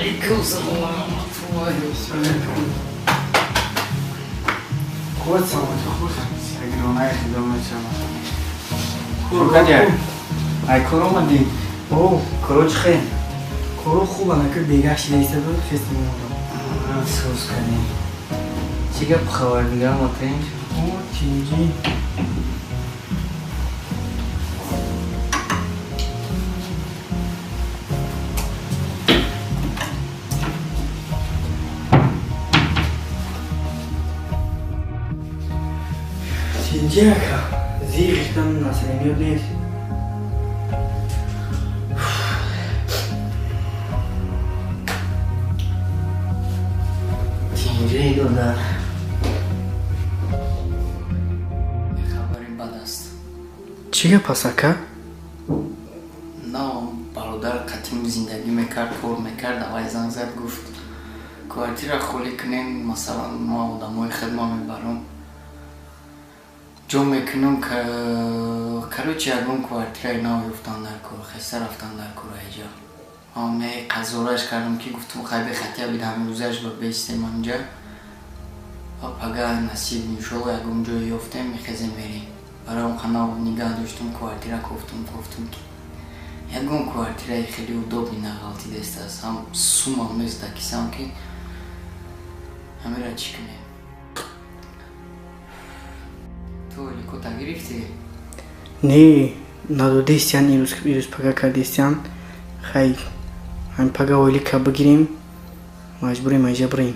Алейкум салом ва раҳматуллоҳи. Худ саломатӣ, худ. Сагронаи хидо мешавад. Кадя? Ай кор омадӣ? О, Коро чӣ хел? Коро хуб, анака бегаҳ шидаиста буд, хеста мемондам. Соз кардем. Чӣ гап, хабар дигар матинҷ? О, тинҷӣ. Тинҷӣ, ака. Зиғиштан насаремиёд нест. Тинҷаи, додар. Хабари бад аст. Чӣ гап аст, ака? На, бародар қатим зиндагӣ мекард, кор мекард, аввай занг зад, гуфт, квартира холӣ кунем, масалан, ма одамои хидма мебарам, ҷо мекунам. Короче, ягон квартираи нав ёфтан дар кор, хеста рафтан дар кор. Айҷа ме қазораш кардам, ки гуфтум, хай, бехатия бида, ҳамрӯзаш ба бестем анҷа ва пага насиб, иншолло, ягон ҷое ёфтем, мехезем, мерем. Барои он қанав нигаҳ доштум, квартира кофтум, кофтум, ки ягон квартираи хеле удобный нағалтидестааст, ҳам сумам нест дар кисам, ки ҳамира чӣ кунем. Ту ликота гирифтӣ? Не, надодестиян, ирӯз пага кардестиян. Хай, ҳамин пага ойлика бигирем, маҷбурем айҷа бирем.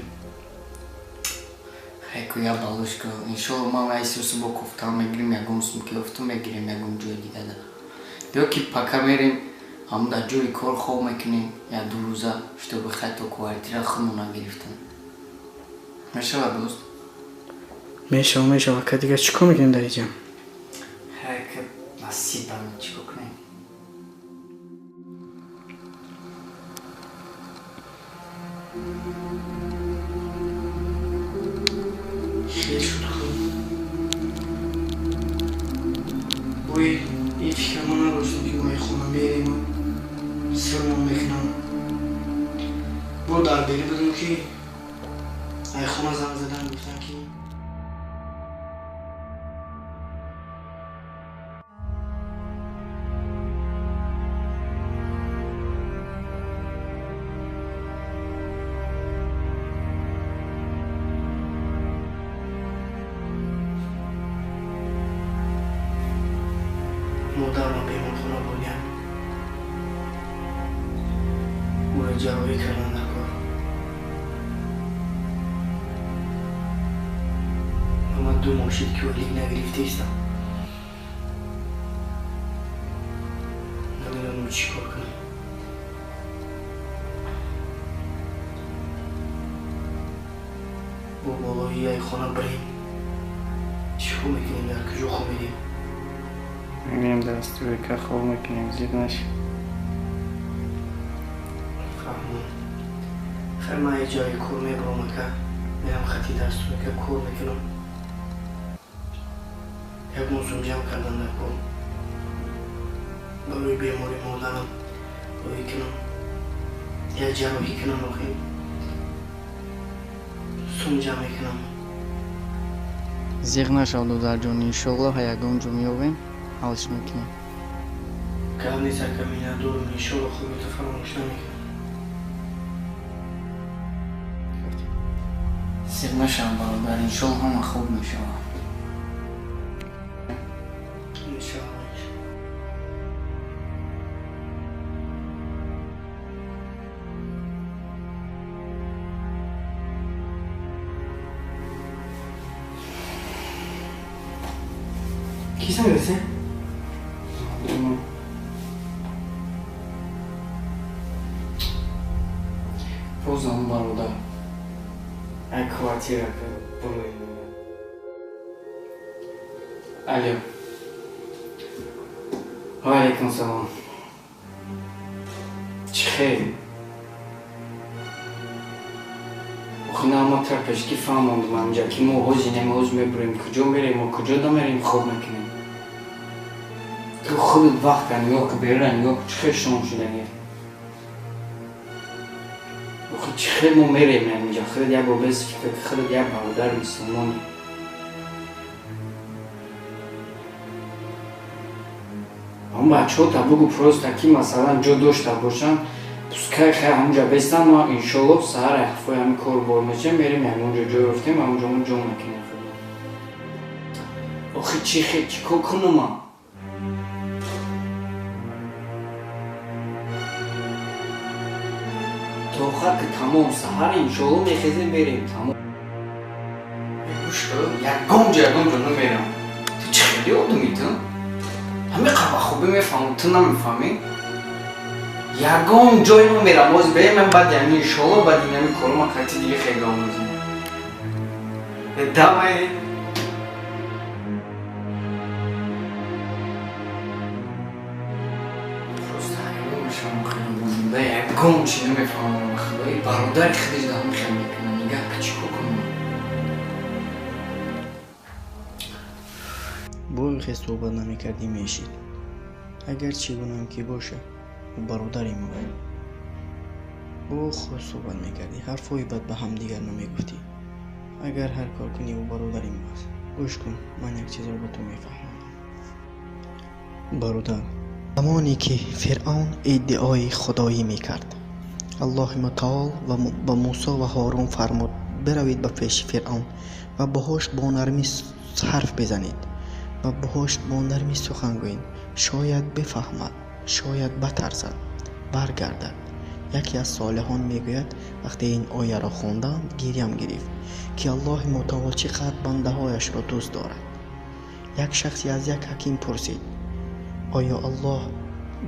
Хайку я балушка, иншолло, ман айси бо кофтан мегирим, ягон сум ки ёфтум, мегирем ягон ҷои дигада, ё ки пака мерем, ҳамн дар ҷои кор хоб мекунем як ду рӯза, чтобы хай то квартира худмона гирифтан мешавад, дӯст? Мешава, мешава, ака. Дигар чӣ кор мекунем дар иҷа? Хайка, насибам, чӣ кор кунем. Хел шуд хуб. Ой, ин фикр ма надоштам, ки мо хона мерему сирмон мекунам. Бо дар бери будем, ки ай хона занг задан, гуфтан, ки модарро беморхона бурдям, ӯро ҷарроҳӣ кардан дар кор. Ва ман 2 моҳ шуд, ки ойлик нагирифтаистам. Намедонам, чӣ кор кунам. Бо болои яй хона бирем, чӣ кор мекунем, дар куҷо хоб медем? Мебинем, дар стройка хоб мекунем, зид наши. Фаҳмон. Хай, ман як ҷое кор мебарам, ака, мерам хати дар стройка кор мекунам, ягон сум ҷамъ кардан дар кор, барои бемори модарам роҳӣ кунам, як ҷарроҳӣ кунам, охир сум ҷамъ мекунам. Зиғ нашав, додарҷон, иншолло, ягон ҷо меёбем, ҳалш мекунем. Гап нест, ака, миннатдорам, иншолло, хубито фаромӯш намекунам. Зиғ нашав, бародар, иншолло, ҳама хуб мешавад. Иншолло. Ки занг засе? Бозам бародар. Ай квартира бурои. Алло. Ва алейкум салом. Чӣ хел? Охи на, ма тра пешки фаҳмондум ҳамҷа, ки мо ҳозинем, ҳоз мебурем, куҷо мерем, мо куҷо да мерем, хоб мекунем. Ту худат вақта нигоҳ ки, берура нигоҳ ки, чӣ хел шом шудагӣ. Охи чӣ хел мо мерем инҷа? Худат як бор без фикр, худат як бародари мусулмонӣ. Ҳам бачаҳота бугу просто ки масалан ҷо дошта бошанд, пускай хай ҳамунҷа бестан, мо иншоаллоҳ саҳар ҳафои ҳамин кор бор мешем, мерем ҳамунҷо ҷой ёфтем, ҳамунҷо мо ҷо мекунем худо. Охи чӣ хел чӣ кор кунам ман? То охар ки тамом саҳар иншоаллоҳ мехезем мерем тамом. Гӯш кун, ягон ҷо ягон ҷо намерам. Ту чӣ хеле одамӣ ту? Ҳамин қадар хубӣ мефаҳмам, ту намефаҳмӣ? Ягон ҷой намерам, боз беем баъди ҳамин иншоаллоҳ баъди ҳамин кору ман қайти дига хеле гап мезанам. Давай. Просто ҳайрон мешавам хеле буда, ягон чӣ намефаҳмам. Худои бародари худиш дар ҳамин хел мекунад. Нигаҳ ки чӣ кор кунам? Бо хе суҳбат намекардӣ мешид. Агар чӣ гунам ки бошад, ӯ бародари мо. Бо худ суҳбат мекардӣ, ҳарфҳои бад ба ҳамдигар намегуфтӣ. Агар ҳар кор кунӣ, ӯ бародари мо аст. Гӯш кун, ман як чизро ба ту мефаҳмонам. Бародар, замоне ки Фиръавн иддаои худоӣ мекард, Аллоҳи мутаол ба Мусо ва Ҳорун фармуд: биравед ба пеши Фиръавн ва боҳош бо нармӣ ҳарф бизанед ва боҳош бо нармӣ сухан гӯед. Шояд бифаҳмад, шояд батарсад, баргардад. Яке аз солиҳон мегӯяд: вақте ин ояро хондам, гирям гирифт, ки Аллоҳи мутаол чӣ қадр бандаҳояшро дӯст дорад. Як шахсе аз як ҳаким пурсид: оё Аллоҳ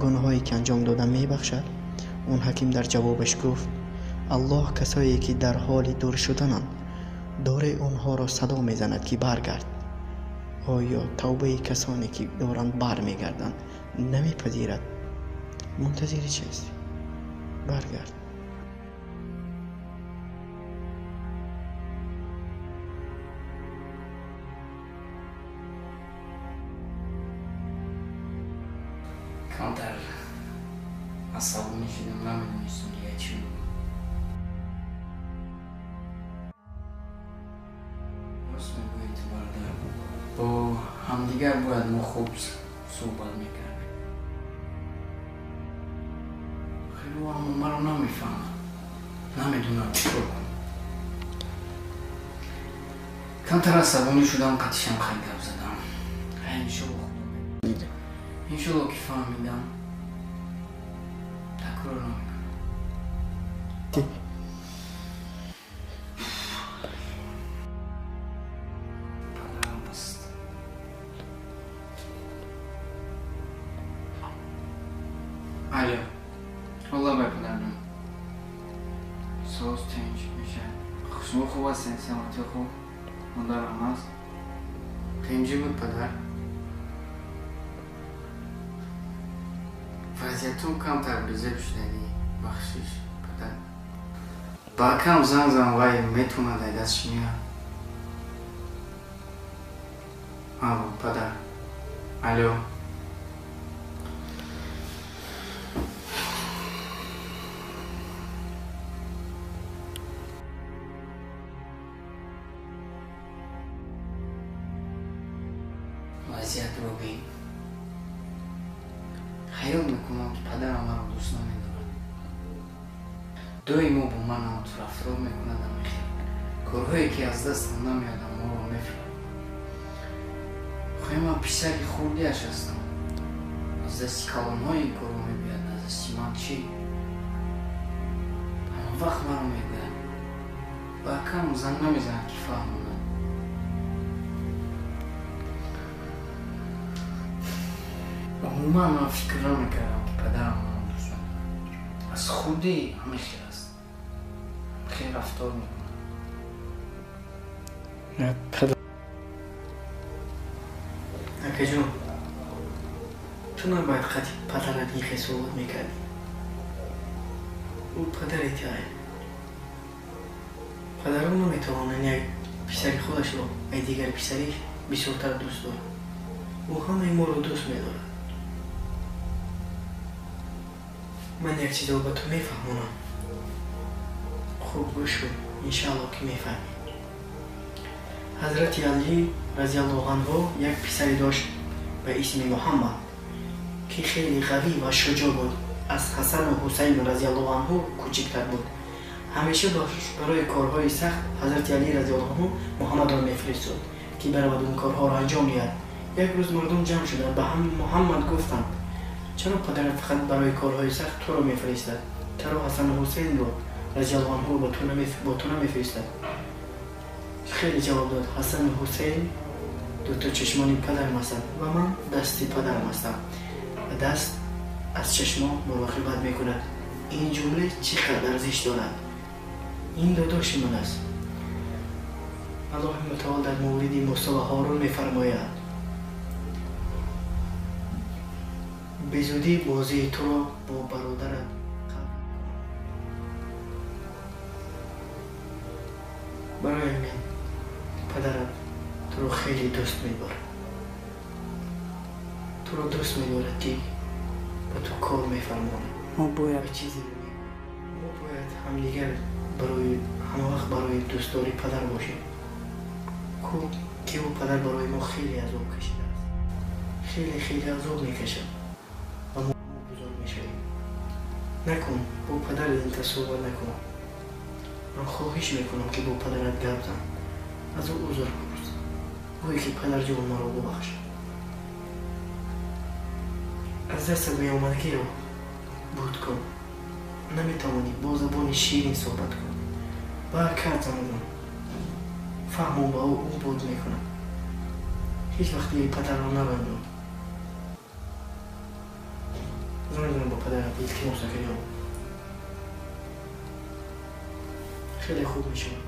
гуноҳое ки анҷом дода мебахшад? Он ҳаким дар ҷавобаш гуфт: Аллоҳ касое ки дар ҳоли дур шудананд, доре онҳоро садо мезанад ки баргард. Оё тавбаи касоне ки доранд бармегарданд намепазирад? Мунтазири чист? Баргард. Камтар асабонӣ шудам, намедонистам дига чӣ бигӯям. Рост мегӯӣ ту бародар, бо ҳамдигар бояд мо хуб суҳбат мекардем. Хеле ӯ аммо маро намефаҳмад, намедонам чӣ кор кунам. Камтар асабонӣ шудам, қатишам хеле гап задам. Иншоаллоҳ худо медонад. Иншоаллоҳ ки фаҳмидам, такрор намекунам. Падарам аст. Алло, Алло бай падарҷон. Соз тинч мешавад. Шумо хуб ҳастед? Саломатӣ хуб? Модарам аст? Тинҷӣ буд падар? Вазъиятум камтар безеб шудагӣ. Бахшиш, падар. Ба акам занг зан, вай метавонад ай дастш меяд. Алло, падар. Алло. Вазъиятро бин. Хаёл мекунам ки падарам маро дӯст намедорад. Доимо бо ман рафтор мекунад ҳамин хел. Корҳое ки аз дастам намеояд, моро мефиристад. Хоҳи ман писари хурдиаш ҳастам. Аз дасти калонҳо ин корро мебиёяд, аз дасти ман чӣ? Ҳама вақт маро мегӯяд. Ба акам занг намезанад ки фаҳмонад. Умуман ман фикр намекардам ки падарам маро дӯст надорад. Аз хурдӣ ҳамин хел аст. Ҳамин хел рафтор мекунад. Акаҷон, ту набояд қатъи падарат ин хел суҳбат мекардӣ. Ӯ падари туай. Падарон наметавонанд як писари худашро ай дигар писариш бисёртар дӯст дорад. Ӯ ҳамаи моро дӯст медорад. Ман як чизро ба ту мефаҳмонам. Хуб гӯш кун, иншааллоҳ ки мефаҳмӣ. Ҳазрати Алӣ разияллоҳу анҳу як писаре дошт ба исми Муҳаммад, ки хеле қавӣ ва шуҷоъ буд. Аз Ҳасану Ҳусайн разияллоҳу анҳу кӯчиктар буд. Ҳамеша барои корҳои сахт Ҳазрати Алӣ разияллоҳу анҳу Муҳаммадро мефиристод, ки баравад он корҳоро анҷом диҳад. Як рӯз мардум ҷамъ шуданд, ба Муҳаммад гуфтанд: чаро падарат фақат барои корҳои сахт туро мефиристад? Чаро Ҳасану Ҳусайнро разияллоҳу анҳу бо ту намефиристад? Хеле ҷавоб дод: Ҳасану Ҳусайн дуто чашмони падарам ҳастанд ва ман дасти падарам ҳастам ва даст аз чашмо муроқибат мекунад. Ин ҷумла чӣ қадар арзиш дорад? Ин додоши ман аст. Аллоҳи мутаол дар мавриди Мусо ва Ҳорун мефармояд: безудӣ бозии туро бо бародарат қабул. Барои ҳамин падарат туро хеле дӯст медорад. Туро дӯст медорад, ки ба ту кор мефармонад. Мо бояд чизе мегӯем. Мо бояд ҳамдигар барои ҳамавақт барои дӯстдори падар бошем. Ки ӯ падар барои мо хеле азоб кашидааст. Хеле хеле азоб мекашад ва мо бузург мешавем. Накун, бо падарат ин тасаввур накун. Ман хоҳиш мекунам, ки бо падарат гап зан. Аз ӯ узр пурс. Гӯй, ки падарҷон, маро бубахш. Аз дастат меомадагиро буд кун. Наметавонӣ, бо забони ширин суҳбат кун. Баракат занг зан. Фаҳмон ба ӯ, ӯ буд мекунад. Ҳеҷ вақт дили падарро наранҷон. Занг зан ба падарат, илтимос накардиён. Хеле хуб мешавад.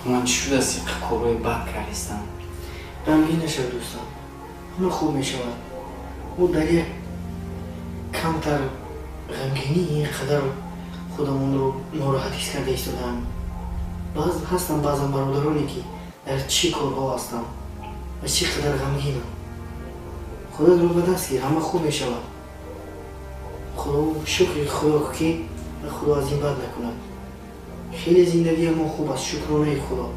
Ман чӣ шудааст, ин корҳои бад кардистам? Ғамгин нашав, дӯстам. Ҳама хуб мешавад. Мо дар як камтар ғамгинӣ ин қадар худамонро нороҳат ҳис карда истодаам. Ҳастанд баъзан бародароне, ки дар чӣ корҳо ҳастанд ва чӣ қадар ғамгинанд. Худатро ба даст гир, ҳама хуб мешавад. Худо шукри Худо, ки Худо аз ин бад накунад. Хеле зиндагии мо хуб аст, шукронаи Худо.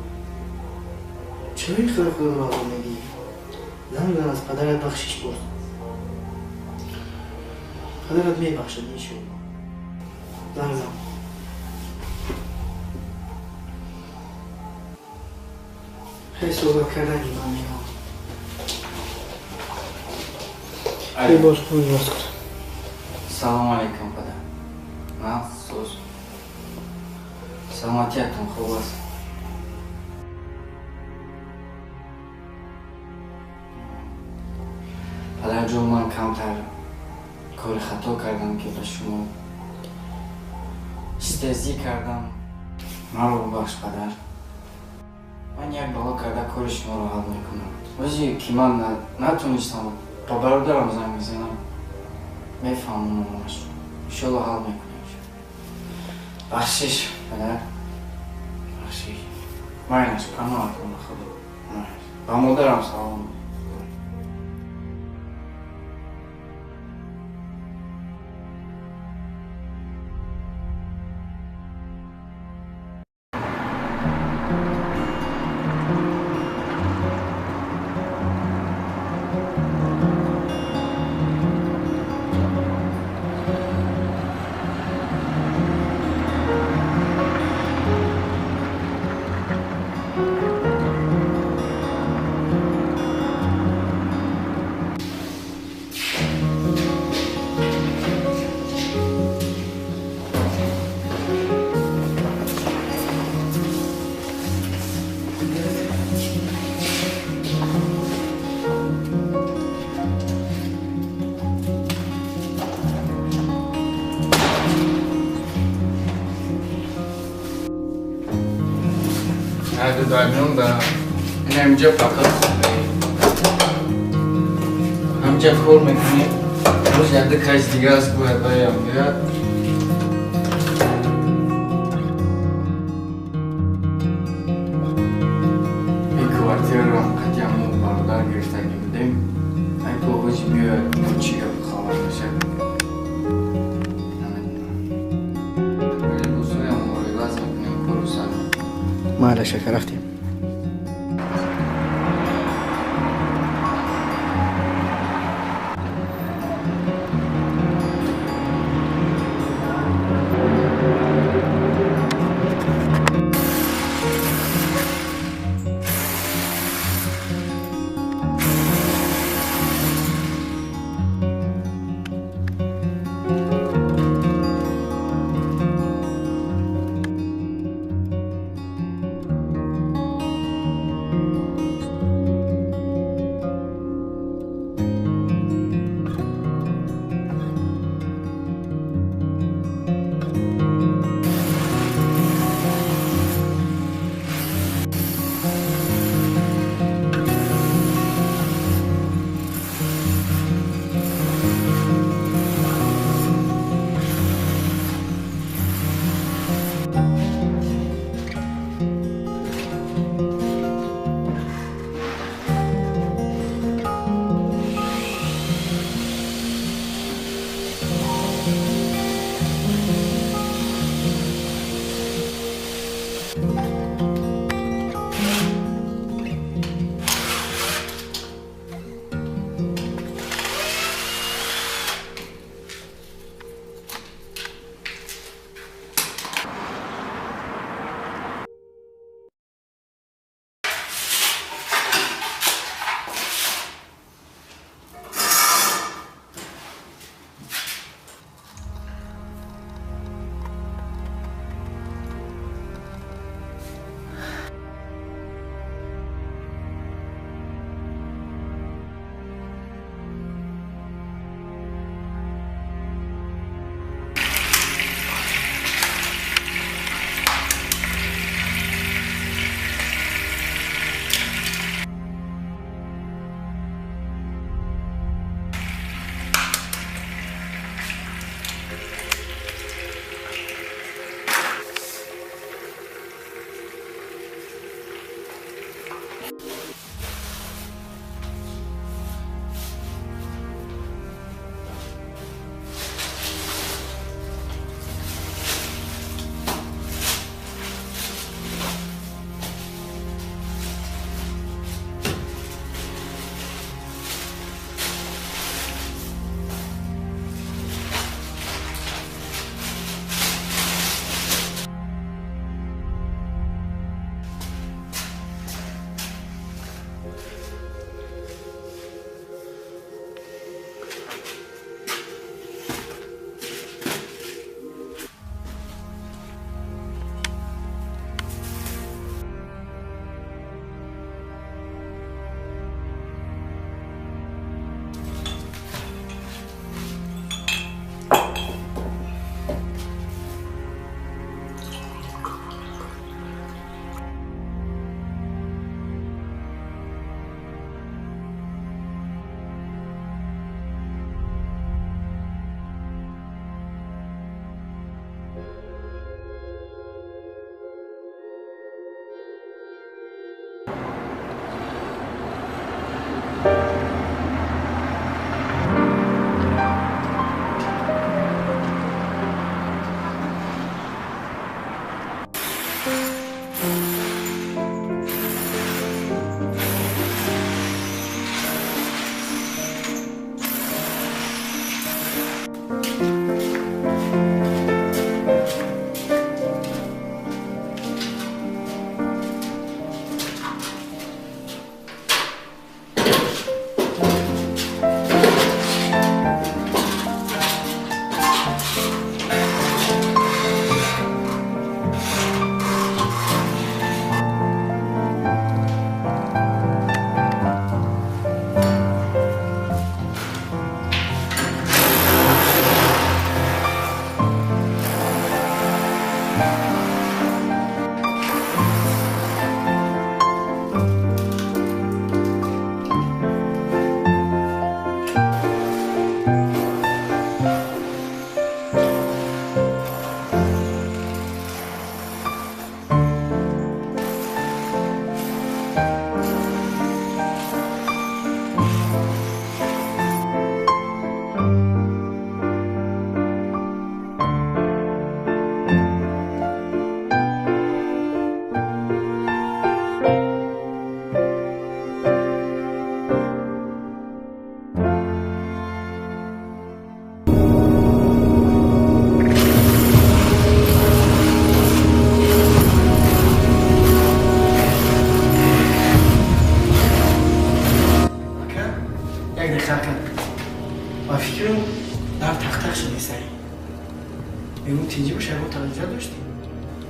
Чаро ин қадар худро азоб медиҳӣ? Занг зан, аз падарат бахшиш пурс. Падарат мебахшад, иншоаллоҳ. Занг зан. Хеле суҳбат кардани ман мехоҳам. Боз кун, боз кун. Салому алайкум, падар. Ман соз. Саломатиятон хуб аст? Падарҷон, ман камтар кори хато кардам, ки ба шумо стезӣ кардам. Маро бубахш, падар. Ман як бало карда кори шуморо ҳал мекунам. Ози ки ман натонистам, ба бародарам занг мезанам, мефаҳмонамаш. Иншоаллоҳ ҳал мекунем. Бахшиш, падар. Бахшиш. Майнаш, паноҳатон ба Худо. Ба модарам салом. Додамён ба ин ҳаминҷа фақат ҳаминҷа кор мекунем. Боз якда кас дига аст, бояд баям биёяд. Ин квартираро қатъиян мо бародар гирифтагӣ будем. Ай коғози биёяд, чӣ гап хабар мешавад. Майла, шака, рафтем. Як дақиқа кард. Ба фикрам дар тақтақ шудисай. Мегӯм тинҷӣ боша, ягон таҷриба доштӣ?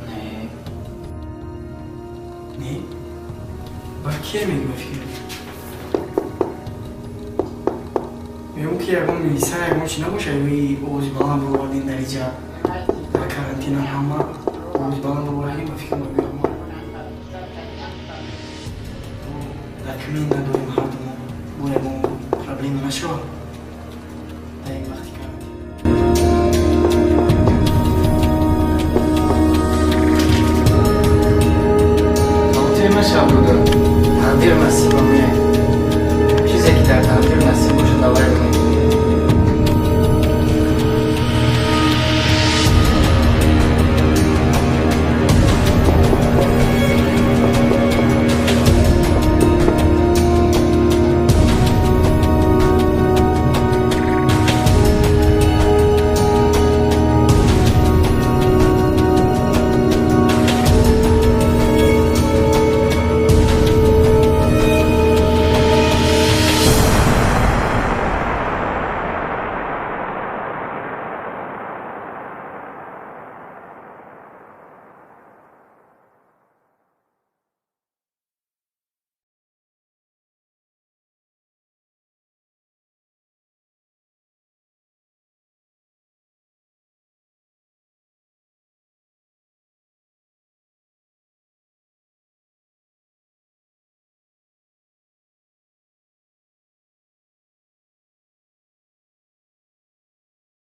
Не. Не? Ба кия мегӯ ба фикрам? Мегӯм ки ягон милиса ягон чи набоша, ягои овози баланд бировардин дар иҷа дар карантина ҳама овози баланд бировардин ба фикрам ягои ҳама. Документ надорем ҳардумо, бо ягон проблема нашавад дар ин вақти